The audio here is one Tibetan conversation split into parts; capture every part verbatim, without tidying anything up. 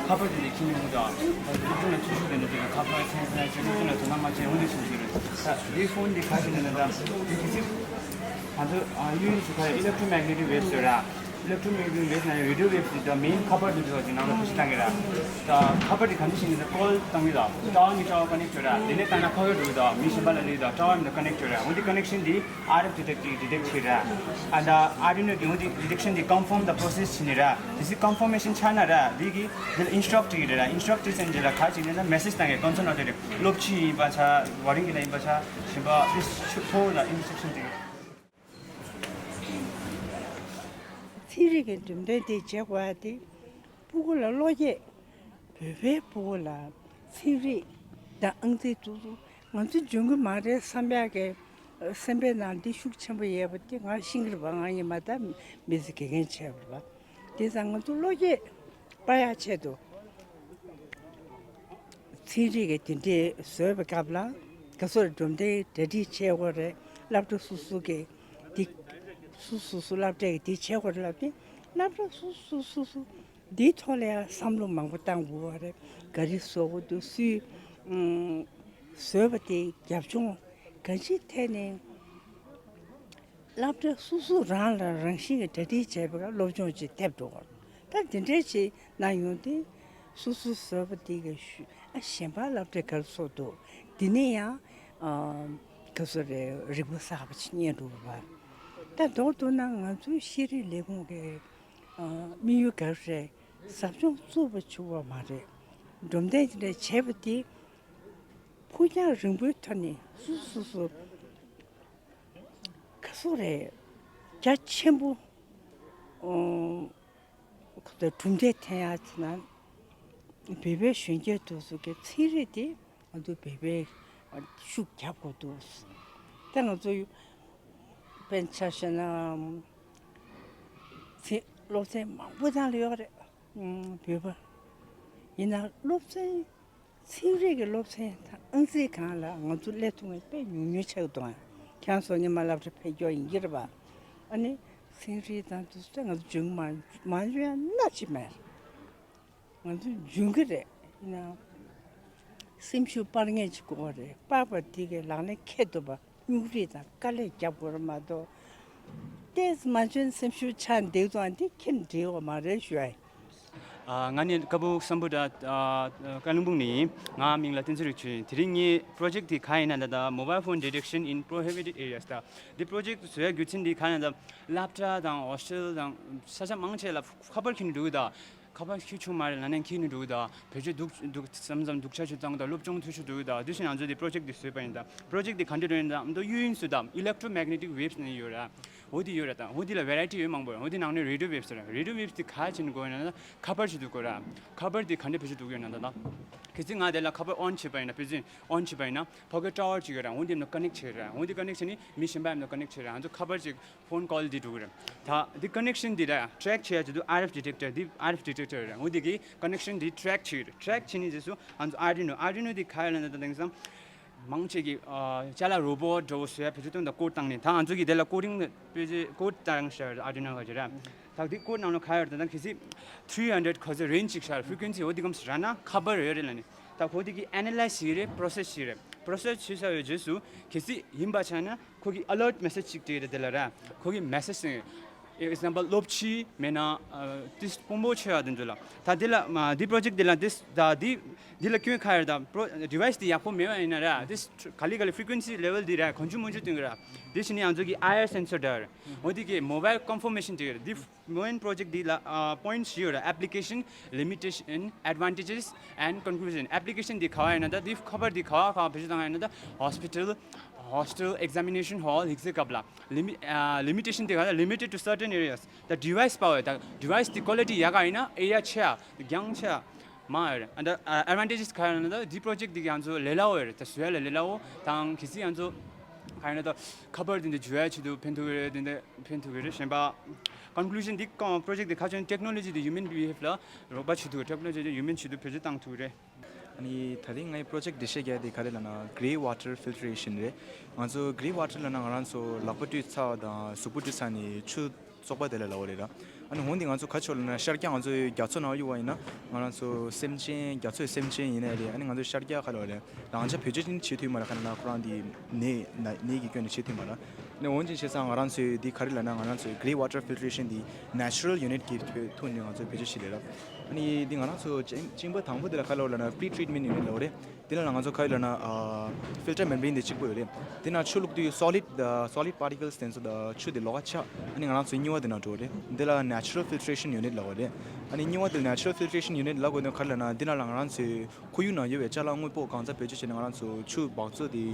ཁ་པར་དེ་ལས་ཁྱི་ཉུང་དང་སློབ་སྦྱོང་ལ་ཐུགས་ཤུགས་དེ་འདྲ་དེ་ག་ཁ་པར་ཚན་ཚན་ལ་སློབ་སྦྱོང་ལ་དོ་སྣང་མ་བྱས་འོང་དུ་ཕྱིན་ཞིག་རེད། ད་དེའི་ཕོན་དེ་ག་ཞིག་ནས་ད་དེ་དུས་ཚོད་ང་ཚོ་གཡུ་ཡི་ཚོ་ཁ་electromagnetic waves ཡོད་ར། electromagnetic waves ན་radio waves དེ་ད་main ཁ་པར་དུ་འགྲོ་བ་དེ་ནང་ལ་ཁུ་ཤི་བཏང་གི་ར། ད་ཁ་པར་དེ་ག་འདྲ་ཞིག་ནས་ད་ཀོལ་བཏང་གི་ད་ཊ་ཝར་ནས་ཊ་ཝར་ཀ་ནེག་ཡོད་ར། དེ་ནས་ད་ན་ཁ་ཡོད་འགྲོ་གི་ད་མི་གཞན་པ་ལ་ལས་ད་ཊ་ཝར་ནས་ཀ་ནེག་ཡོད་ར། འོན་ཏེ་ཀ་ནེག་ཤན་དེ་ཨར་ཨེཕ་ཌི་ཊེག་ཊར་ཌི་ཊེག་བྱེད་ར། ཨ་ད་ཨར་ཌུ་ནོ་དེ་འོན་ཏེ་ཌི་ཊེག་ཤན་དེ་ཀོན་ཕོམ་དང་པོ་སེ་སི་བྱེད་ནི་ར། དེ་སི་ཀོན་ཕོར་མེ་ཤན་ཆགས་ན་ར་དེ་གི་དེ་ལ་ཨིན་སི་ཊྲག་ཊར་ཡིན་ར། ཨིན་སི་ཊྲག་ཊར་ཟེར་ནི་ལ་ག་ཅིག་ནི་ན་མེ་སེ་ཇི་བཏང་གི་ཀོན་སོལ་ནང་དེ་རེད། སློབ་ཕྱི་ཡིན་པ་ཆ་ཝ་རིང་གི་ལ་ཡིན་པ་ཆ་གཞན་པ་དེ་ཕོ་ལ་ཨིན་སི་ཊྲག་ཤན་དེ་གི། ཚན་རིག་གི་འགྲེམས་སྟོན་དེ་བྱེད་དགོས་ཡ་དེ་སྤུ་གུ་ལ་བློ་སྐྱེད། བོད་པའི་སྤུ་གུ་ལ་ཚན་རིག་དང་ཨང་རྩིས་ཏུ་ཏུ་ང་ཚོ་འཇོན་གི་མ་རེད་བསམ་ཡག་གི་སེམས་པའི་ནང་འདི་ཤུགས་ཆེན་པོ་ཡོད་པ་དེ་ང་ཤེས་ཀྱི་རེད་པ། ང་ཡིན་མ་ད་མི་ཚེ་དགེ་རྒན་བྱས་པ་རེད་པ། དེ་ཙང་ང་ཚོ་བློ་སྐྱེད་སྤར་ཡག་ཆེད་དུ་ཚན་རིག་གི་དེ་འདྲའི་བཟོས་པའི་སྐབས་ལ་ག་ཚོད་འགྲོ་འདི་གྲ་སྒྲིག་བྱེད་དགོས་རེད། སློབ་གྲྭ་སོ་སོ་གི་དེ་སོ་སོ་སོ་སློབ་གྲྭ་གི་དེ་བྱེད་དགོས་རེད་ལབ་དེ་སློབ་གྲྭ་སོ་སོ་སོ་སོ། འདིའི་ཐོག་ལ་ཡང་བསམ་བློ་མང་པོ་བཏང་དགོས་པ་རེད། ག་རེ་བཟོ་དགོས་འདུག་སུས་ཨུམ་བཟོས་པ་དེ་རྒྱབ་ལྗོངས་གང་ཅིའི་ཐད་ནས་སློབ་གྲྭ་སོ་སོ་རང་ལ་རང་བཞིན་གྱི་གྲ་སྒྲིག་བྱས་པ་སློབ་སྦྱོང་ཅིག་ཐེབས་འགྲོ་གི་རེད། ད་འདི་འདྲའི་ཅིག་གནང་ཡོང་དུས་སོ་སོ་བཟོས་པ་དེ་གི་ཤུ་ཨ་གཞན་པ་སློབ་གྲྭ་ག་རེ་བཟོ་འདུག་འདི་ནས་ཡང་ཨ་ག་ཚོད་རེད་རིག་པ་གསར་པ་ཅིག་རྙེད་འགྲོ་གི་རེད་པ། ད་མདོར་བསྡུ་ན་ང་ཚོའི་ཤེས་རིག་ལས་ཁུངས་ཀྱི་དམིགས་ཡུལ་ག་རེ་རེད། ཟབ་སྦྱོང་བཙུགས་པ་བྱུང་བ་མ་རེད། སྒྲུང་དེབ་དེ་འདྲ་བྱས་པ་དེ་ཕུགས་རྒྱང་རིང་པོའི་ཐོག་ནས་སོ་སོ་སོ་ག་སོ་རེད། རྒྱ་ཆེན་པོ་ཨོ་གྲུབ་འབྲས་ཐོན་ཡག་ཚེ་ན་བོད་པའི་གཞོན་སྐྱེས་དེ་ཚོ་གི་ཚན་རིག་དེ་ང་ཚོ་བོད་པས་ཤུགས་རྒྱབ་དགོས་འདུག་ད་ང་ཚོ་དཔེར་ན་ཆ་བཞག་ན་ཚན་སློབ་ཚན་མང་པོ་ནང་ལ་ཡོད་རེད། བོད་པ་ཡིན་ན་སློབ་ཚན་ཚན་རིག་གི་སློབ་ཚན་དང་ཨང་རྩིས་སྒང་ལ་ང་ཚོ་སླེབས་ཐུབ་མཁན་དཔེ་ཉུང་ཉུང་ཆགས་འདུག་ཁྱེད་རང་ཚོ་ཉི་མ་སློབ་གྲྭ་ཕེབས་རྒྱུ་ཡིན་གྱི་རེད་པ། ཨ་ནི་ཚན་རིག་དང་དེ་ཚོ་ང་ཚོ་འཇོན་མ་མ་འཇོན་ཡ་སྣ་གཅིག་མེད། ང་ཚོ་འཇོན་གྱི་རེད། ཡིན་ནའང་སེམས་ཤུགས་སྤར་མཁན་ཅིག་དགོས་པ་རེད། སྤར་བ་དེ་གའི་ལག་ལེན་འཁེལ་ཐུབ་པ་སྨྱུག་རིས་དང་དཀའ་ལས་རྒྱབ་དགོས་རེད་མ་གཏོགས། ཏོག་ཙམ་མ་འཇོན་སེམས་ཤུགས་ཆག་འདུག་ཙང་དེ་ཁྱེད་འགྲིག་པ་མ་རེད་ཞུ་ཡ་ཡིན། ཨ། ང་ནི་ཀ་སྦུག་སམ་བྷོ་ཊ། ཨ། ཀ་ལིམ་པོང་ནས་ཡིན། ང་མིང་ལ་བསྟན་འཛིན་རིག་ཆོས་ཡིན། དེ་རིང་ངའི་པོ་རོ་ཇེག་དེ་ག་ཡིན་ན་ད་ད་Mobile Phone Detection in Prohibited Areas ད། འདི་པོ་རོ་ཇེག་བཟོ་ཡ་རྒྱུ་མཚན་དེ་ག་ཡིན་ན་ད་སློབ་གྲྭ་དང་ཧོ་སི་ཊེལ་དང་ས་ཆ་མང་ཆེ་ལ་ཁ་པར་ཁྱེར་ནས་འགྲོ་གི་ད། ཁ་པར་ཁྱེར་ཆོག་མ་རེད་ལབ་ནས་ཁྱེར་ནས་འགྲོ་གི་ད། བེད་སྤྱོད་སྡུག་སྡུག་མཚམས་མཚམས་སྡུག་ཆ་ཞིག་བཏང་གི་ད། སློབ་སྦྱོང་འཐུས་ཤོར་འགྲོ་གི་ད། དེ་བཞིན་ང་ཚོ་དེ་པོ་རོ་ཇེག་དེ་བཟོས་པ་ཡིན་ད། པོ་རོ་ཇེག་དེ་ག་འདྲ་འགྲོ་ཡིན་ད་མདོ་གཡུ་ཡིན་སུ་ད་electromagnetic waves ནས་ཡོད་ར། འོ་དེ་ཡོད་ར་ད། འོ་དེ་ལ་ཝེ་རའི་ཊི་ཡོད་མང་པོ་ཡོད། འོ་དེ་ནང་ནས་རེ་ཌི་ཡོ་ཝེབ་ཟེར་ར། རེ་ཌི་ཡོ་ཝེབ་དེ་ག་བྱས་ནས་དགོས་ཡོད་ན་ད་ཁ་པར་བྱེད་དུས་དགོས་ར། ཁ་པར་དེ་ག་འདྲ་བེད་སྤྱོད་འདུག་ཡོད་ན་ད་ད། གལ་སྲིད་ང་དེ་ལ་ཁ་པར་ཨོན་བྱས་པ་ཡིན་ན། བེད་སྤྱོད་ཨོན་བྱས་པ་ཡིན་ན་ཕ་གི་ཊ་ཝར་ཅིག་ཡོད་ར། འོ་དེ་ནང་ཀ་ནེག་བྱེད་ར། འོ་དེ་ཀ་ནེག་བྱས་ནས་མི་གཞན་པ་ཡང་ཀ་ནེག་བྱེད་ར། ང་ཚོ་ཁ་པར་ཅིག་ཕོན་ཀོལ་དེ་འགྲོ་གི་རེད། ད་འདི་ཀ་ནེག་ཤན་འདི་ར་ཊེག་བྱེད་ཡ་ཅིག་འདུག་ཨར་ཨེཕ་ཌི་ཊེག་ཊར། འདི་ཨར་ཨེཕ་ཌི་ཊེག་ཊར་ར། འོ་འདི་གིས་ཀ་ནེག་ཤན་འདི་ཊེག་བྱེད་ཀྱི་རེད། ཊེག་བྱེད་ནས་རྗེས་སུ་ང་ཚོ་ཨར་ཌུ་ནོ། ཨར་ཌུ་ནོ་འདི་ག་ཡོད་ལབ་ན་ད་དེང་སང་མང་ཆེ་གི་ཨ་ཅ་ལག་རོ་བོ་ཊི་འདྲ་བོ་བཟོ་ཡ་བེད་སྤྱོད་གཏོང་ད་ཀོ་ཌི་བཏང་ནས། ད་ང་ཚོ་གིས་དེ་ལ་ཀོ་ཌིང་དཔེ་ཆ་ཀོ་ཌི་བཏང་ཤག་ཨར་ཌུ་ནོ་ག་ཅིག་ར། ད་འདི་ཀོ་ཌི་ནང་ལ་ག་ཡོད་རེད། ད་གལ་སྲིད་ཐི་རི་ཧན་ཌེ་རེཌ་ག་ཚོད་རེན་ཇི་ཅིག་ཤར་ཕི་རི་ཀུན་སི་འོ་འདི་གམ་སི་ར་ན་ཁ་པར་ཡོད་རེད་ལབ་ནས། ད་ཁོ་འདི་གིས་ཨེ་ན་ལའི་ཛི་བྱེད་ཀྱི་རེད། པོ་རོ་སེ་སི་བྱེད་ཀྱི་རེད། པོ་རོ་སེ་སི་བྱས་ཚར་བའི་རྗེས་སུ་གལ་སྲིད་ཡིན་པ་ཆགས་ན་ཁོ་གིས་ཨ་ལར་ཊི་མེ་སེ་ཇི་ཅིག་སྤྲད་རེད། དེ་ལ་ར་ཁོ་གིས་མེ་སེ་ཇི་ཟེར། ཨེག་ཛམ་པལ་སློབ་ཕྱི་མེད་ན་ཨ་ཏིས་དཔོན་པོ་ཆེ་བ་དེ་ཚོ་ལ། ད་དེ་ལ་མ་འདི་པོ་རོ་ཇེག་དེ་ལ་ཏིས་ད་འདི་འདི་ལ་སྐྱོན་ག་རེ་རེད། ད་པོ་རོ་ཌི་ཝའི་སི་དེ་ཡག་པོ་མེད་པ་ཡིན་ན་ར། ཏིས་ག་ལེ་ག་ལེ་ཕི་རི་ཀུན་སི་ལེ་ཝལ་འདི་ར་གང་བྱུང་མང་བྱུང་སྟོན་གི་ར། དེ་བཞིན་ཡང་ཚོ་གི་ཨའི་ཨར་སེན་སར་འདྲ་བ་རེད། འོ་དེ་གི་མོ་བྷལ་ཀོན་ཕོར་མེ་ཤན་དེ་ཡོད་རེད། འདི་མོ་ཝན་པོ་རོ་ཇེག་འདི་ལ་ཨ་པོ་ཡིན་ཊི་བཞི་ཡོད་རེད། Application, Limitation, Advantages and Conclusion. ཨེབ་ལི་ཀེ་ཤན་འདི་ག་བ་ཡིན་ན་ད་འདི་ཁ་པར་འདི་ག་བ་ག་བ་བེད་སྤྱོད་བཏང་ཡིན་ན་ད་ཧོ་སི་པི་ཊལ། Hostel examination hall ཡིག་ཚད་སྐབས་ལ། ལི་མི་ཨ་ལི་མི་ཊེ་ཤན་དེ་ག་ལ་limited to certain areas. ད་ཌི་ཝའི་སི་པ་བས་ད་ཌི་ཝའི་སི་དེ་ཀོ་ལི་ཊི་ཡག་ག་ཡིན་ན་ཨེ་རི་ཡ་ཆེ་ཡ་རྒྱང་ཆེ་ཡ་མང་ཡོད་རེད། ཨ་ད་ཨ་ཨེཌ་ཝན་ཊེ་ཇེ་སི་ག་ཡོད་ན་ད་འདི་པོ་རོ་ཇེག་འདི་ཡང་ཚོ་ལས་སླ་བོ་ཡོད་རེད། ད་བཟོ་ཡ་ལ་ལས་སླ་བོ་དང་གལ་སྲིད་ཡང་ཚོ་ག་ཡིན་ན་ད་ཁ་པར་དེ་འདི་འཇུ་ཡ་ཆེད་དུ་ཕན་ཐོགས་ཀྱི་རེད། དེ་འདི་ཕན་ཐོགས་ཀྱི་རེད། གཞན་པ་ཀོན་ཀུ་ལུ་ཤན་འདི་ཀོ་པོ་རོ་ཇེག་འདི་ག་ཅོན་ཊེག་ནོ་ལོ་ཇི་འདི་ཧིའུ་མན་བྷི་ཧེབ་ལ་རོགས་པ་བྱེད་ཐུབ། ཊེག་ནོ་ལོ་ཇི་འདི་ཧིའུ་མན་བྱེད་དུ་བེད་སྤྱོད་བཏང་ཐུབ་རེད། ཨ་ནི་ད་རིང་ངའི་པོ་རོ་ཇེག་འགྲེལ་བཤད་རྒྱག་དེ་ག་རེ་ལབ་ན་gray water filtration རེད། ང་ཚོ་gray water ལབ་ན་ང་རང་ཚོ་ལག་པ་བཀྲུས་ཚར་བ་དང་གཟུགས་པོ་བཀྲུས་ཚར་ནས་ཆུ་བཙོག་པ་དེ་ལ་ལབ་པ་རེད་ད། ཨ་ནི་འོན་ཏེ་ང་ཚོ་ག་ཆོ་ལ་ན་ཤར་རྒྱག་ང་ཚོ་རྒྱ་མཚོ་ནང་གཡུག་པ་ཡིན་ན་ང་རང་ཚོ་སེམས་ཅན་རྒྱ་མཚོའི་སེམས་ཅན་ཡིན་ནའི་རེད། ཨ་ནི་ང་ཚོ་ཤར་རྒྱག་ཁ་ལོ་རེད། རང་ཅག་བེད་སྤྱོད་ཅིག་བྱེད་ཐུབ་མ་རེད། ཁ་ན་ཁོ་རང་དེ་ནད་ནད་ནད་ཀྱི་སྐྱོན་ནས་བྱེད་ཐུབ་མ་རེད། ཨ་ནི་འོན་ཅིག་བྱས་ཙང་ང་རང་ཚོའི་འདི་ག་རེ་ལབ་ན་ང་རང་ཚོའི་gray water filtration འདི་natural unit གི་ཐོག་ནས་ང་ཚོ་བེད་སྤྱོད་བྱེད་ལེ་ར། ཨ་ནི་འདི་ང་རང་ཚོ་གཅིན་གཅིན་པ་དང་པོ་དེ་ལ་ཁ་ལོ་ལབ་ན་pre treatment unit ལབ་རེད། དེ་ལ་ང་ཚོ་ག་རེ་ལབ་ན་ཨ་filter membrane དེ་གཅིག་པོ་ཡོད་རེད། དེ་ན་ཆུ་བླུགས་དུས་solid ཨ་solid particles དེ་ཚོ་དང་ཆུ་དེ་ལོགས་ཀ་ཆགས། ཨ་ནི་ང་རང་ཚོའི་སྨྱུག་པ་དེ་ན་འགྲོ་རེད། དེ་ལ་natural filtration unit ལབ་པ་རེད། ཨ་ནི་སྨྱུག་པ་དེ་ལ་natural filtration unit ལབ་དགོས་དོན་ག་རེ་ལབ་ན་དེ་ན་ལ་ང་རང་ཚོའི་ཁོར་ཡུག་ནང་ཡོད་པའི་ཅ་ལག་དངོས་པོ་གང་ཚ་བེད་སྤྱོད་བྱས་ནས་ང་རང་ཚོ་ཆུ་འབག་བཙོག་དེ་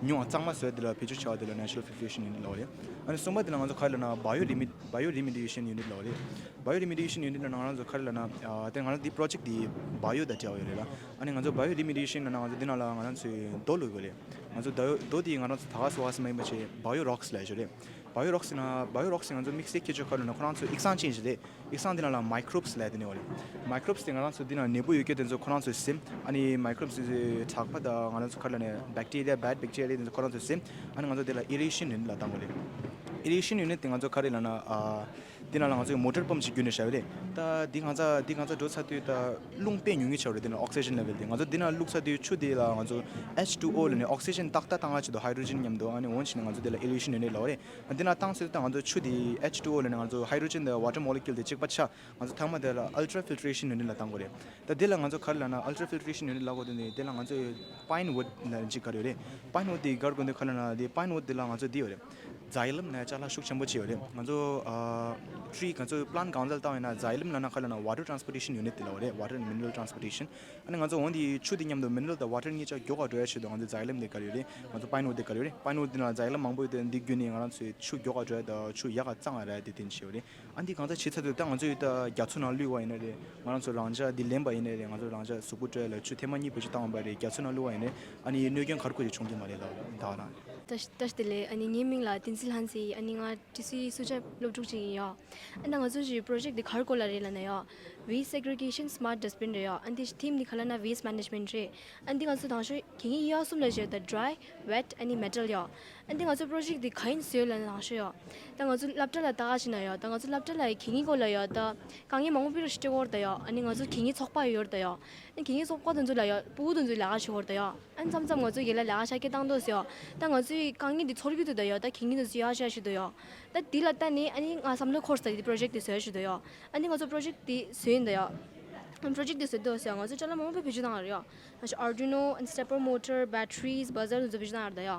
ཉུང་བ་གཙང་མ་བཟོས་དེ་ལ་བེད་སྤྱོད་བྱ་བ་དེ་ལ་natural filtration unit ལབ་པ་རེད། ཨ་ནི་གསུམ་པ་དེ་ལ་ང་ཚོ་ག་རེ་ལབ་ན་bio remediation unit ལབ་པ་རེད། Bio remediation unit ལ་ང་རང་ཚོ་ག་རེ་ལབ་ན་ཨ་དེ་ང་རང་འདི་project འདི་bio དང་འབྲེལ་བ་ཡོད་རེད་ལ། ཨ་ནི་ང་ཚོ་bio remediation ལ་ན་ང་ཚོ་འདི་ནང་ལ་ང་རང་ཚོའི་རྡོ་བླུགས་ཡོད་རེད། ང་ཚོ་རྡོ་རྡོ་འདི་ང་རང་ཚོ་ད་ག་སོ་བ་སི་མ་ཡིན་པ་བྱས་bio rocks ལབ་ཡོད་རེད། Bio rocks ན་bio rocks ང་ཚོ་དམིགས་བསལ་ཁྱད་ཆོས་ག་རེ་ལབ་ན་ཁོ་རང་ཚོ་ཡིག་ཚང་ཅན་ཞིག་རེད། ཡིག་ཚང་འདི་ནང་ལ་microbes ལབ་དེ་ནི་ཡོད་རེད། Microbes དེ་ང་རང་ཚོ་འདི་ནང་ནད་འབུ་ཡོད་རྒྱུ་དེ་ཚོ་ཁོ་རང་ཚོས་ཟིན། ཨ་ནི་microbes དེ་ཚོའི་དྲེག་པ་དང་ང་རང་ཚོ་ག་རེ་ལབ་ན་bacteria bad bacteria དེ་ཚོ་ཁོ་རང་ཚོས་ཟིན། ཨ་ནི་ང་ཚོ་འདི་ལ་aeration unit ལ་བཏང་དགོས་རེད། Aeration unit དེ་ང་ཚོ་ག་རེ་ལབ་ན་ཨ་འདི་ནང་ལ་ང་ཚོས་motor pump ཞིག་བརྒྱུད་ནས་བཞག་ཡོད་རེད། ད་འདི་ང་ཚ་འདི་ང་ཚ་འགྲོ་ཚར་དུས་ད་རླུང་དཔེ་ཉུང་ཉུང་ཆགས་རེད། དེ་ནང་oxygen level དེ་ང་ཚོ་འདི་ནང་བླུགས་ཚར་དུས་ཆུ་དེ་ལ་ང་ཚོ H two O ལབ་ནས་oxygen ཏག་ཏག་བཏང་ཡ་ཆེད་དུ་hydrogen མཉམ་དུ་ཨ་ནི་འོན་ཕྱིན་ནས་ང་ཚོ་དེ་ལ་aeration unit ལབ་རེད། འདི་ནང་བཏང་ཚར་དུས་ད་ང་ཚོ་ཆུ་དེ་H two O ལབ་ནས་ང་ཚོ་hydrogen དང་water molecule དེ་གཅིག་པ་ཆགས། ང་ཚོ་ཐ་མ་དེ་ལ་ultra filtration unit ལ་བཏང་དགོས་རེད། ད་དེ་ལ་ང་ཚོ་ག་རེ་ལབ་ན་ultra filtration unit ལབ་དགོས་དོན་དེ་དེ་ལ་ང་ཚོ་pine wood ལབ་ཅིག་ག་རེ་ཡོད་རེད། Pine wood དེ་ག་རེ་དགོས་དོན་ག་རེ་ལབ་ན་དེ་pine wood དེ་ལ་ང་ཚོ་དེ་ཡོད་རེད། Xylem ནས་ཅ་ལག་ཤུགས་ཆེན་པོ་ཅིག་ཡོད་རེད། ང་ཚོ་ཨ་tree ང་ཚོ་plant གང་ཚ་ལ་བཏང་ཡོད་ན་Xylem ལབ་ན་ག་རེ་ལབ་ན་water transportation unit དེ་ལབ་རེད། Water and mineral transportation ཨ་ནི་ང་ཚོ་འོན་ཏེ་ཆུ་དེ་མཉམ་དུ་mineral དང་water གཉིས་ཆ་མགྱོགས་ག་འགྲོ་ཡ་ཆེད་དུ་ང་ཚོ་Xylem དེ་ག་རེ་ཡོད་རེད། ང་ཚོ་pine wood དེ་ག་རེ་ཡོད་རེད། Pine wood དེ་ན་Xylem མང་པོ་ཡོད་དེ་འདི་བརྒྱུད་ནས་ང་རང་ཚོའི་ཆུ་མགྱོགས་ག་འགྲོ་ཡ་དང་ཆུ་ཡག་ག་གཙང་བ་རེད་དེ་དེ་འདྲ་ཡོད་རེད། ཨ་འདི་གང་ཚ་བྱེད་ཚར་དུས་ད་ང་ཚོ་ཡོད་ད་རྒྱ་མཚོ་ནང་བླུགས་པ་ཡིན་ན་རེད། ང་རང་ཚོ་རང་ཅག་འདི་ལེན་པ་ཡིན་ན་རེད། ང་ཚོ་རང་ཅག་གཟུགས་པོ་སྤྲོད་ལ་ཆུ་ཐེངས་མ་གཉིས་བེད་སྤྱོད་བཏང་བ་རེད། རྒྱ་མཚོ་ནང་བླུགས་པ་ཡིན་ན་རེད། ཨ་ནི་གནོད་སྐྱོན་ག་རེ་ཁོ་ཅིག་བྱུང་གི་མ་རེད་ལ་ད་ན། ཏོ་ཏོ་ཏེ་ལེ། ཨ་ནི་ངའི་མིང་ལ་བསྟན་འཛིན་ལྷ་མཛེས་ཡིན། ཨ་ནི་ང་ཏི་སི་སུ་ཇ་སློབ་ཕྲུག་ཅིག་ཡིན་ཡོ། ཨ་ནི་ང་ཚོ་ཞིག་པོ་རོ་ཇེག་འདི་ག་རེ་སྐོར་ལ་རེད་ལ་ན་ཡོ། Waste segregation smart dustbin རེད་ཡོ། ཨ་ནི་ཐིམ་འདི་ག་ལ་ན་waste management རེད། ཨ་ནི་ང་ཚོ་དང་ཤོས་གད་སྙིགས་ཡོ་གསུམ་ལ་བཞག་ད་dry, wet ཨ་ནི་metal ཡོ། ཨ་ནི་ང་ཚོ་པོ་རོ་ཇེག་འདི་ག་ཡིན་ཟེར་ལ་ན་དང་ཤོས་ཡོ། ད་ང་ཚོ་སློབ་གྲྭ་ལ་ད་ག་ཅིག་ན་ཡོ། ད་ང་ཚོ་སློབ་གྲྭ་ལ་གད་སྙིགས་སྐོར་ལ་ཡོ། ད་དཀའ་ངལ་མང་པོ་པི་རུ་ཤི་ཏེ་གོ་ར་ད་ཡོ། ཨ་ནི་ང་ཚོ་གད་སྙིགས་ཚོགས་པ་ཡོད་ར་ད་ཡོ། ཨ་ནི་གད་སྙིགས་ཚོགས་པ་དེ་ཚོ་ལ་ཡོ་ཕྲུ་གུ་དེ་ཚོ་ལས་ཀ་བྱེད་གོ་ར་ད་ཡོ། ཨ་ནི་མཚམས་མཚམས་ང་ཚོ་ཡེ་ལ་ལས་ཀ་བྱ་སྐད་བཏང་དོ་ཟེར་ཡོ། ད་ང་ཚོའི་དཀའ་ངལ་འདི་ཚོར་གྱི་འདུག་ད་ཡོ། ད་གད་སྙིགས་འདི་ཚོ་ཡོ་བྱ་ཞིག་འདུག་ཡོ། ད་འདི་ལ་ལྟ་ནས་ཨ་ནི་ང་བསམ་བློ་འཁོར་ས་འདི་པོ་རོ་ཇེག་འདི་བཟོ་ཡ་ཞིག་འདུག་ཡོ། ཨ་ནི་ང་ཚོ་པོ་རོ་ཇེག་འདི་བཟོས་ཡིན་ད་ཡོ། པོ་རོ་ཇེག་འདི་བཟོས་འདུག་ཟེར་ཡོ། ང་ཚོ་ཅ་ལག་མང་པོ་བེད་སྤྱོད་བཏང་ཡོད་རེད་ཡོ། ང་ཚོ་Arduino and stepper motor, batteries, buzzer འདི་ཚོ་བེད་སྤྱོད་བཏང་ཡོད་རེད་ད་ཡོ།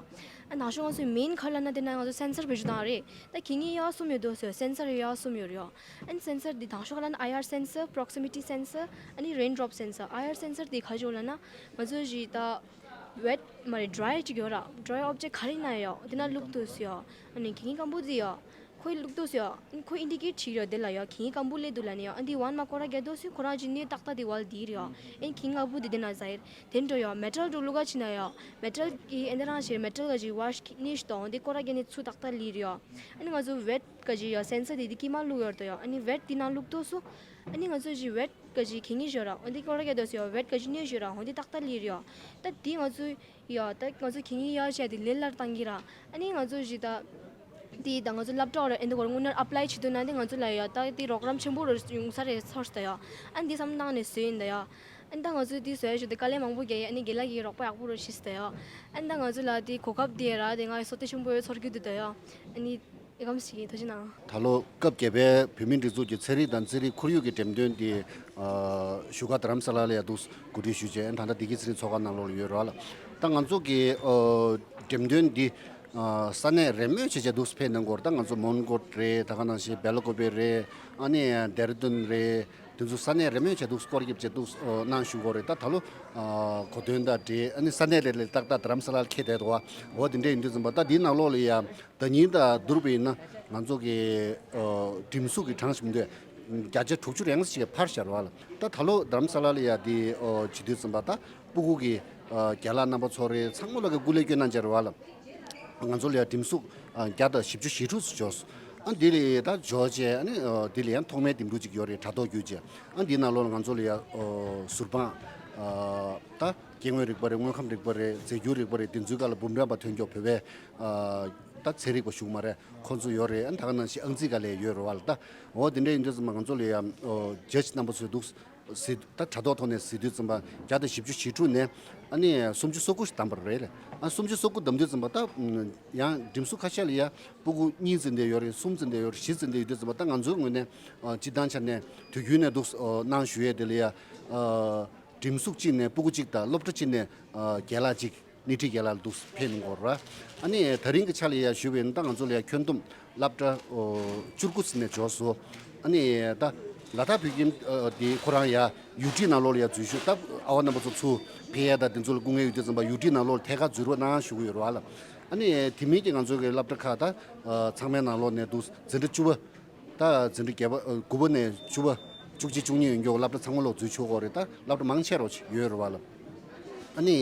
ཨ་ནི་ང་ཚོ་main ག་ལ་ན་དེ་ན་ང་ཚོ་sensor བེད་སྤྱོད་བཏང་ཡོད་རེད། ད་གད་སྙིགས་ཡོ་གསུམ་ཡོད་འདུག་ཟེར་ཡོ། sensor ཡོ་གསུམ་ཡོད་རེད་ཡོ། ཨ་ནི་sensor འདི་དང་ཤོས་ག་ལ་ན་ཨའི་ཨར་sensor, proximity sensor ཨ་ནི་raindrop sensor། ཨའི་ཨར་sensor འདི་ག་ཅིག་ལབ་ན་ང་ཚོ་ཞིག་ད་wet མ་རེད། dry ཅིག་ཡོད་ར། dry object ག་རེ་ན་ཡོ། དེ་ན་བླུགས་འདུག་ཟེར་ཡོ། ཨ་ནི་གད་སྙིགས་སྐམ་པོ་འདི་ཡོ། ཁོས་བླུགས་འདུག་ཟེར་ཡོ། ཨ་ནི་ཁོས་indicate བྱེད་ཀྱི་ཡོད་དེ་ལ་ཡོ། གད་སྙིགས་སྐམ་པོ་སླེབས་འདུག་ལབ་ནས་ཡོ། ཨ་ནི་འདི་one མ་སྐོར་ར་རྒྱག་འདུག་ཟེར་ཁོ་རང་གི་སྣོད་ཏག་ཏག་འདི་བལ་འདི་རེད་ཡོ། ཨ་ནི་གད་སྙིགས་སྐམ་པོ་འདི་དེ་ན་ཟེར་དེ་འགྲོ་ཡོ། metal འགྲོ་བླུགས་ག་ཕྱིན་ན་ཡོ། metal གི་ཨེ་འདི་རང་ཞིག་metal ག་ཅིག་wash གི་སྣོད་ཞིག་དང་འདི་སྐོར་ར་རྒྱག་ནས་ཚུར་ཏག་ཏག་སླེབས་རེད་ཡོ། ཨ་ནི་ང་ཚོ་wet ག་ཅིག་ཡོ། sensor འདི་འདི་དཀྱིལ་མ་བླུགས་ཡོད་རེད་ད་ཡོ། ཨ་ནི་wet འདི་ནང་བླུགས་འདུག་སོ། ཨ་ནི་ང་ཚོ་ཞིག་wet ག་ཅིག་གད་སྙིགས་ཡོད་ར། འོ་འདི་སྐོར་ར་རྒྱག་འདུག་ཟེར་ཡོ། wet ག་ཅིག་སྣོད་ཡོད་ར། འོ་འདི་ཏག་ཏག་སླེབས་རེད་ཡོ། ད་འདི་ང་ཚོ་ཡོ། ད་ང་ཚོ་གད་སྙིགས་ཡོ་བྱས་འདི་ལེ་ལར་བཏང་གི་ར། ཨ་ནི་ང་ཚོ་ཞིག་ད་འདི་ད་ང་ཚོ་སློབ་གྲྭ་འོ་ར་ཨེ་འདི་སྐོར་དངོས་གནས་apply བྱེད་འདུག་ན་འདི་ང་ཚོ་ལ་ཡོ། ད་འདི་རོགས་རམ་ཆེན་པོ་རུ་ཡོང་ས་རེད་ཚོར་ད་ཡོ། ཨ་ནི་འདི་བསམ་བཏང་ནས་བཟོས་ཡིན་ད་ཡོ། ཨ་ནི་ད་ང་ཚོ་འདི་བཟོས་ཞིག་ད་དཀའ་ལས་མང་པོ་བརྒྱབ་ཡོད། ཨ་ནི་རྒན་ལགས་ཀྱིས་རོགས་པ་ཡག་པོ་རུ་བྱས་ད་ཡོ། ཨ་ནི་ད་ང་ཚོ་ལ་འདི་གོ་སྐབས་འདི་ར་འདི་ང་ཚོ་བསོད་བདེ་ཆེན་པོ་ཡོད་ཚོར་གྱི་འདུག་ད་ཡོ། ཨ་ནི། ཨེ་གམ་ཞིག་ཡིན་ཐུགས་རྗེ་གནང་། ད་ལོ་སྐབས་བརྒྱད་པའི་བོད་མིའི་སྒྲིག་འཛུགས་ཀྱི་ཚན་རིག་དང་རྩིས་རིག་ཁོར་ཡུག་གི་འགྲེམས་སྟོན་འདི་ཨ་བཞུགས་སྒར་རྡ་རམ་ས་ལ་ལ་ཡ་འདུག་གོ་སྒྲིག་ཞུས་བྱས། ད་ལྟ་བདེ་སྐྱིད་ཚེ་རིང་ཚོགས་ཁང་ནང་ལོགས་ལ་ཡོད་རེད་བ་ལ། ད་ང་ཚོ་གི་ཨ་འགྲེམས་སྟོན་འདི་ཨ་ས་གནས་རེས་མོས་བྱས་བྱས་འདུག་ཕེབས་གནང་གི་ཡོད་རེད། ད་ང་ཚོ་མོན་གྷོ་རེད། ད་ག་ནང་བཞིན་སྦེལ་ཀོབ་རེད། ཨ་ནི་ཌེ་ར་ལྡུན་རེད། དེ་ཚོ་ས་གནས་རེས་མོས་བྱས་འདུག་སྐོར་རྒྱབ་བྱས་འདུག་ཨ་གནང་བཞུགས་ཀྱི་ཡོད་རེད། ད་ད་ལོ་ཨ་གོ་སྟོན་དང་འབྲེལ་ཨ་ནི་ས་གནས་རེ་རེ་ཏག་ཏག་རྡ་རམ་ས་ལར་འཁེལ་བསྡད་འདུག་བ། འོ་དེ་འདྲ་ཡིན་དུས་ཙམ་པ་ད་འདིའི་ནང་ལོགས་ལ་ཡ། ཟླ་ཉིན་དང་བསྡུར་བ་ཡིན་ན་ང་ཚོ་གི་ཨ་སྒྲིག་འཛུགས་ཀྱི་གྲངས་ཤིག་མི་འདུག་བརྒྱ་ཆ་དྲུག་ཅུ་རེ་ལྔ་ཞིག་འཕར་བཞག་རེད་བ་ལ། ད་ད་ལོ་རྡ་རམ་ས་ལ་ལ་ཡ་དེ་ཨ་བྱེད་དུས་ཙམ་པ་ད་སྤུ་གུ་གི་ཨ་རྒན་ལགས་རྣམ་པ་ཚོ་རེད། ཚང་མ་ལོག་གི་སྐུ་ལས་སྐྱོན་གནང་བྱས་རེད་བ་ལ། ང་ཚོ་ལ་ཡ་སྒྲིག་འཛུགས་ཨ་བརྒྱ་དང་བཞི་བཅུ་ཞེ་དྲུག་ཙམ་འབྱོར་སོང་། ཨ་འདི་ལ་ཡ་ད་འབྱོར་བྱས་ཨ་ནི་ཨ་འདི་ལ་ཡང་ཐོག་མའི་འདེམས་སྒྲུག་ཅིག་ཡོད་རེད། དྲ་ཐོག་བརྒྱུད་བྱས། ཨ་འདིའི་ནང་ལོགས་ལ་ང་ཚོ་ལ་ཡ་ཨ་ཟུར་དཔང་ཨ་ད་སྐྱེ་དངོས་རིག་པ་རེད། དངོས་ཁམས་རིག་པ་རེད། རྫས་འགྱུར་རིག་པ་རེད། དེ་ཚོའི་སྒང་ལ་འབུམ་རམས་པ་ཐོན་མཁན་བོད་པའི་ཨ་ ད་ཚན་རིག་པ་ཞུགས་མ་རེད། ཁོང་ཚོ་ཡོད་རེད། ཨ་ནི་ད་ག་ནང་བཞིན་ཨང་རྩིས་སྒང་ལ་ཡོད་རེད་བ་ལ། ད་འོ་དེ་འདྲ་ཡིན་དུས་ཙམ་པ་ང་ཚོ་ལ་ཡ་ཇཇ་རྣམ་པ་ཚོས་འདུག་ཟེར། ད་དྲ་ཐོག་ཐོག་ནས་ཟེར་དུས་ཙམ་པ་བརྒྱ་དང་བཞི་བཅུ་ཞེ་དྲུག་ནས་ཨ་ནི་སུམ་ཅུ་སོ་དགུ་ཞིག་བདམས་པ་རེད། ཨ་སུམ་ཅུ་སོ་དགུ་བདམས་དུས་ཙམ་པ་ད་ཡང་འགྲེམས་སོང་ཁ་ཤས་ལ་ཡ་སྤུ་གུ་གཉིས་ཙམ་དེ་ཡོད་རེད། གསུམ་ཙམ་དེ་ཡོད་རེད། བཞི་ཙམ་དེ་ཡོད་དུས་ཙམ་པ་ད་ང་ཚོའི་ངོས་ནས་སྤྱི་བཏང་ཆ་ནས་དུས་རྒྱུན་ནས་འདུག་གནང་ཞུ་ཡས་དེ་ལ་ཡ་འགྲེམས་སོང་གཅིག་ནས་སྤུ་གུ་གཅིག་དང་སློབ་གྲྭ་གཅིག་ནས་རྒན་ལགས་གཅིག་སྣེ་ཁྲིད་རྒན་ལགས་འདུག་ཕེབས་གནང་གི་ཡོད་རེད། ཨ་ནི་ད་རིང་གི་ཆ་ལ་ཡ་ཞུས་པ་ཡིན་ན་ད་ང་ཚོ་ལ་ཡ་ཁྱོན་བསྡོམས་སློབ་གྲྭ་བཅུ་དགུ་ཙམ་ནས་འབྱོར་སོང་། ཨ་ནི་ད་ལ་དྭགས་བོད་ཁྱིམ་དེ་ཁོ་རང་ཡ་ཡུ་ཊི་ནང་ལོགས་ལ་ཡ་འཛུལ་ཞུགས། ད་ཨ་བ་རྣམ་པ་ཚོ་ཚུར་ཕེབས་ཡས་དང་དེ་ཚོ་ལ་སྐུ་ངལ་ཡོད་དུས་ཙམ་པ་ཡུ་ཊི་ནང་ལོགས་ལ་ཐད་ཀར་འཛུལ་རོགས་གནང་ཞུ་གི་ཡོད་རེད་བ་ལ། ཨ་ནི་དེ་མིན་གྱི་ང་ཚོ་གི་སློབ་གྲྭ་ཁག་ད་ཚང་མའི་ནང་ལོགས་ནས་འདུག་འཛིན་གྲྭ་བཅུ་པ། ད་འཛིན་གྲྭ་བརྒྱད་པ་ཨ་དགུ་པ་ནས་བཅུ་པ། བཅུ་གཅིག་བཅུ་གཉིས་ཡོད་མཁན་སློབ་གྲྭ་ཚང་མ་ལོག་འཛུལ་ཆོག་གི་རེད། ད་སློབ་གྲྭ་མང་ཆེ་རོགས་ཡོད་རེད་བ་ལ། ཨ་ནི་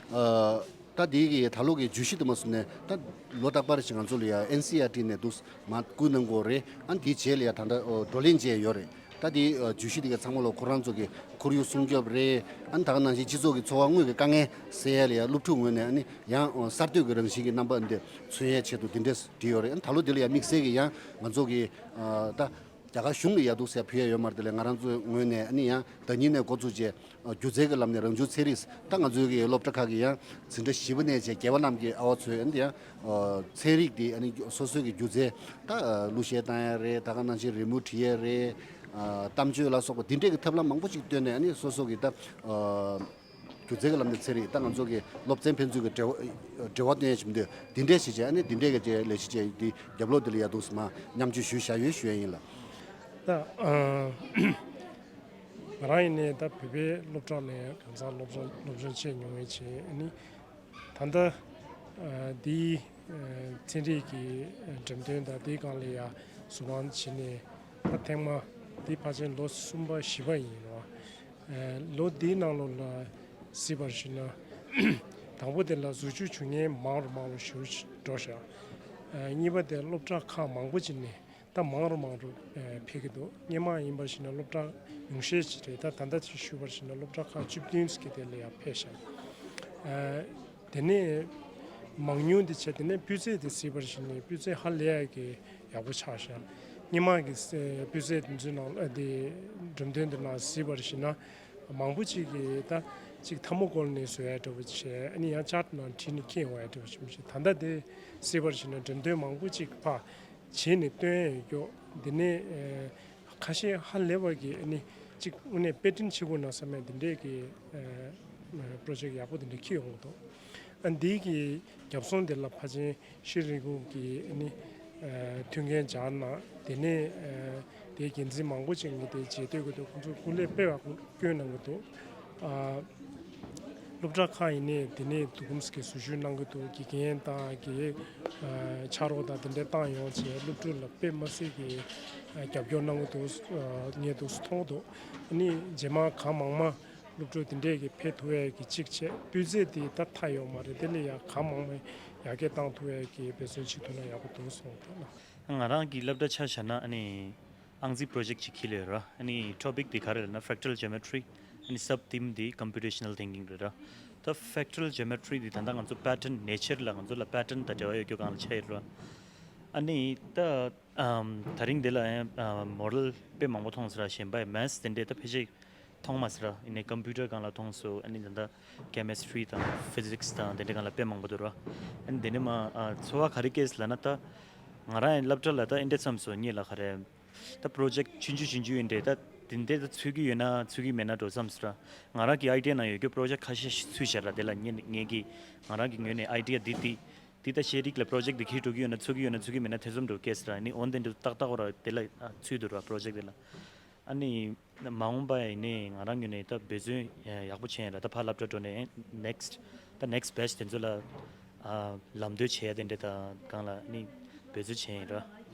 ཨ་ད་དེ་གི་ད་ལོ་གི་བརྗོད་གཞི་དུ་མ་སོང་ནས་ད་ལོ་རྟག་པར་ཞིག་ང་ཚོ་ལ་ཡ་ཨེན་སི་ཨར་ཊི་ནས་འདུག་མར་བསྐུར་གནང་གི་ཡོད་རེད། ཨ་ནི་དེའི་རྗེས་ལ་ཡ་ད་ལྟ་ཨ་བགྲོ་གླེང་བྱས་ཡོད་རེད། ད་དེ་ཨ་བརྗོད་གཞི་དེ་ག་ཚང་མ་ལོག་ཁོ་རང་ཚོ་གི་ཁོར་ཡུག་སྲུང་སྐྱོབ་རེད། ཨ་ནི་ད་ག་ནང་བཞིན་སྤྱི་ཚོགས་ཀྱི་འཚོ་བ་དངོས་ཀྱི་དཀའ་ངལ་སེལ་ཡས་ལ་ཡ་སློབ་ཕྲུག་ངོས་ནས་ཨ་ནི་ཡང་ཨ་གསར་གཏོད་ཀྱི་རང་བཞིན་གྱི་རྣམ་པ་འདི་མཚོན་ཡས་ཆེད་དུ་དེ་འདྲས་བྲིས་ཡོད་རེད། ཨ་ནི་ད་ལོ་འདི་ལ་ཡ་དམིགས་བསལ་གྱི་ཡང་ང་ཚོ་གི་ཨ་ད་རྒྱ་གར་གཞུང་ལ་ཡ་འདུག་ཟེར་ཕུལ་ཡ་ཡོད་མ་རེད། དེ་ལས་ང་རང་ཚོའི་ངོས་ནས་ཨ་ནི་ཡང་ཟླ་ཉིན་ནས་འགོ་བཙུགས་བྱས་ཨ་སྒྱུ་རྩལ་གྱི་ལམ་ནས་རང་བྱུང་ཚན་རིག་ད་ང་ཚོའི་གི་སློབ་གྲྭ་ཁག་གི་ཡང་འཛིན་གྲྭ་བཞི་པ་ནས་བྱས་བརྒྱད་པ་ལམ་གྱི་ཨ་བ་ཚོས་ཨ་ནི་ཡང་ཨ་ཚན་རིག་དེ་ཨ་ནི་སོ་སོའི་གི་སྒྱུ་རྩལ་ད་ཨ་གླུ་གཞས་བཏང་ཡ་རེད། ད་ག་ནང་བཞིན་རི་མོ་བྲིས་ཡ་རེད། ཨ་གཏམ་བརྗོད་ལ་སོགས་པ་དེ་འདྲས་ཀྱི་ཐབས་ལམ་མང་པོ་ཞིག་བཏོན་ནས་ཨ་ནི་སོ་སོ་གི་ད་ཨ་སྒྱུ་རྩལ་གྱི་ལམ་ནས་ཚན་རིག་ད་ང་ཚོ་གི་སློབ་ཚན་ཕན་ཚུན་གྱི་འབྲེལ་བ་འབྲེལ་བ་བཏོན་ཡ་ཞིག་འདུག་དེ་འདྲས་ཞིག་བྱས་ཨ་ནི་དེ་འདྲས་ཀྱི་ལས་གཞི་བྱས་དེ་རྒྱབ་ལོགས་དེ་ལ་ཡ་འདུག་སེ་མར་མཉམ་སྤྱོད་ཞུས་བཞག་ཡོད་ཞུ་ཡ་ཡིན་ལགས། ད་ཨ་ང་རང་ཡིན་ནའི་ད་བོད་པའི་སློབ་གྲྭ་ནས་གང་ཟག་སློབ་སྦྱོང་སློབ་སྦྱོང་བྱས་མྱོང་བའི་ཆེད་ཨ་ནི་ད་ལྟ་ཨ་འདིའི་ཨ་ཚན་རིག་གི་ཨ་འགྲེམས་སྟོན་དང་དེའི་སྒང་ལ་ཡ་ཟུར་དཔང་བྱས་ནས་ད་ཐེངས་མ་འདི་ཕལ་ཆེར་ལོ་གསུམ་པ་བཞི་པ་ཡིན་རོ། ཨ་ལོ་འདིའི་ནང་ལོགས་ལ་གཟིགས་པར་བྱས་ན་དང་པོ་དེ་ལ་འཛུལ་ཞུགས་བྱུང་མཁན་མང་རུ་མང་རུ་ཞུ་འགྲོ་ཤག་ཨ་གཉིས་པ་དེ་སློབ་གྲྭ་ཁག་མང་པོ་ཅིག་ནས་ད་མང་རུ་མང་རུ་ཨ་ཕེབས་ཀྱི་འདུག་སྔོན་མ་ཡིན་པར་བྱས་ན་སློབ་གྲྭ་ཉུང་ཤས་ཅིག་རེད། ད་ད་ལྟ་ཅིག་ཞུས་པར་བྱས་ན་སློབ་གྲྭ་ཁག་བཅུ་བདུན་ཙམ་གྱི་དེ་ལ་ཡང་ཕེབས་ཤག་ཨ་དེ་ནས་མང་ཉུང་དེ་བྱས། དེ་ནས་སྤུས་ཚད་དེ་གཟིགས་པར་བྱས་ན་སྤུས་ཚད་ཧ་ལས་ཡག་གི་ཡག་པོ་ཆགས་ཤག་སྔོན་མ་གི་ཨ་སྤུས་ཚད་དེ་ཚོའི་ནང་ཨ་དེ་འགྲེམས་སྟོན་དེ་ནང་གཟིགས་པར་བྱས་ན་མང་པོ་ཅིག་གིས་ད་ཅིག་ཐལ་མོ་བསྐོར་ནས་བཟོ་ཡ་འདྲ་བོ་བྱས། ཨ་ནི་ཡང་ཅར་ནང་བྲིས་ནས་འཁྱེར་འོང་ཡ་འདྲ་བོ་བྱས། མ་གཞི་ད་ལྟ་དེ་གཟིགས་པར་བྱས་ན་འགྲེམས་སྟོན་མང་པོ་ཅིག་ཕར་བྱས་ནས་སྟོན་ཡ་ཡོད་ཀྱོག་འདི་ནས་ཨ་ཁ་ཤས་ཧ་ལས་པ་གི་ཨ་ནི་ཅིག་དངོས་གནས་དཔེ་སྐྲུན་བྱེད་དགོས་ན་བསམ་ཡ་འདི་འདྲས་ཀྱི་ཨ་པྲོ་ཇེཀ་ཡག་པོ་འདི་འདྲས་འཁྱེར་ཡོང་གི་འདུག་ཨ་འདི་གི་རྒྱབ་སོང་འདི་ལ་ཕལ་ཆེར་ཤེས་རིག་ཁུལ་གྱི་ཨ་ནི་ཨ་མཐུན་རྐྱེན་སྦྱར་གནང་། དེ་ནས་ཨ་དེའི་འགན་འཛིན་མང་པོ་ཅིག་ངས་དེ་རྗེས་ཟློས་ཀྱི་འདུག་ཁོང་ཚོ་སྐུ་ལས་དཔེ་བ་བསྐྱོན་གནང་གི་འདུག་ཨ་སློབ་གྲྭ་ཁག་ཡིན་ནའི་དེ་ནས་དུས་གུམ་གྱི་ཟུར་ཞུགས་གནང་གི་འདུག་དགེ་རྒན་དང་དགེ་ཨ་ཕྱག་རོགས་དང་དེ་འདྲ་བཏང་ཡོང་བྱས་སློབ་ཕྲུག་ལ་དཔེ་མ་སྲིད་ཀྱི་ཨ་རྒྱབ་སྐྱོར་གནང་གི་འདུག་ཨ་ངས་འདུག་མཐོང་གི་འདུག་ཨ་ནི་རྗེས་མ་གང་མང་མང་སློབ་ཕྲུག་དེ་འདྲས་ཀྱི་ཕེབས་ཐུབ་ཡས་ཀྱི་གཅིག་བྱས། སྤུས་ཚད་དེ་ད་མཐའ་ཡོད་མ་རེད། དེ་ལས་ཡང་གང་མང་མང་ཡར་རྒྱས་བཏང་ཐུབ་ཡས་ཀྱི་འབད་བརྩོན་བྱེད་ཐུབ་ན་ཡག་པོ་འདུག་གསུངས་འདུག་ལགས། ང་རང་གི་སློབ་གྲྭ་ཆ་བཞག་ན་ཨ་ནི་ཨང་རྩིས་པྲོ་ཇེཀ་ཅིག་འཁྱེར་ཡོད་ར། ཨ་ནི་ཊོ་པིག་དེ་ག་རེ་རེད་ལབ་ན་Fractal Geometry། ཨ་ནི་སབ་ཐིམ་དེ་Computational Thinking རེད་ར། ད་Fractal Geometry དེ་ད་ལྟ་ང་ཚོ་པེ་ཊརན་ནེ་ཅར་ལ་ང་ཚོ་ལ་པེ་ཊརན་དང་འབྲེལ་བ་ཡོད་རྒྱུ་སྒང་ལ་ཆགས་ཡོད་ར། ཨ་ནི་ད་ཨམ་ད་རིང་འདི་ལ་ཡང་ཨ་མོ་ཌེལ་དཔེ་མང་པོ་མཐོང་སོང་ར། གཞན་པ་ཡི་མེ་ཐི་དེ་འདྲས་ད་ཕལ་ཆེར་མཐོང་མ་སོང་ར། ཡིན་ནའི་ཀམ་པུ་ཊར་སྒང་ལ་མཐོང་སོང་། ཨ་ནི་ད་ལྟ་ཀེ་མེ་སི་ཊི་རི་དང་ཕི་ཟིག་སི་དང་དེ་འདྲས་སྒང་ལ་དཔེ་མང་པོ་འདུག་ར། ཨ་ནི་དེ་ནས་མ་ཨ་ཚོར་བ་ག་རེ་སྐྱེས་ལབ་ན། ད་ང་རང་ཡང་སློབ་གྲྭ་ལ་ད་འདི་འདྲས་བསམ་སོང་། ངེད་ལ་ག་རེ་ད་པྲོ་ཇེཀ་ཆུང་ཆུང་ཆུང་ཆུང་ཡིན་འདྲས། ད་དེ་འདྲས་ད་ཚུད་ཀྱི་ཡོད་ན་ཚུད་ཀྱི་མེད་ན་འགྲོ་བསམ་སོང་ར། ང་རང་གི་ཨའི་ཌི་ཡ་ནང་ཡོད་རྒྱུ་པྲོ་ཇེཀ་ཁ་ཤས་ཤིག་ཚུད་བཞག་ར། དེ་ལ་ངེད་ངེད་ཀྱི་ང་རང་གི་ངོས་ནས་ཨའི་ཌི་ཡ་འདི་འདི་འདི་ད་ཤེས་རིག་ལ་པྲོ་ཇེཀ་འདི་འཁྱེར་འགྲོ་གི་ཡོད་ན་ཚུད་ཀྱི་ཡོད་ན་ཚུད་ཀྱི་མེད་ན་ཐེ་ཚོམ་འགྲོ་སྐྱེས་སོང་ར། ཨ་ནི་འོན་ཏེ་འདི་ཏག་ཏག་ར་དེ་ལ་ཨ་ཚུད་འདུག་ར། པྲོ་ཇེཀ་དེ་ལ། ཨ་ནི་མ་འོངས་པ་ཡིན་ནའི་ང་རང་ངོས་ནས་ད་འབད་བརྩོན་ཡག་པོ་བྱས་ཡིན་ར། ད་ཕར་སློབ་གྲྭ་འགྲོ་ནས་ནེག་སི་ཊི་ད་ནེག་སི་ཊི་བེ་ཆི་དེ་ཚོ་ལ་ཨ་ལམ་སྟོན་བྱེད་ཡ་དེ་འདྲ་དང་སྒང་ལ་ཨ་ནི་འབད་བརྩོན་བྱས་ཡིན་ར།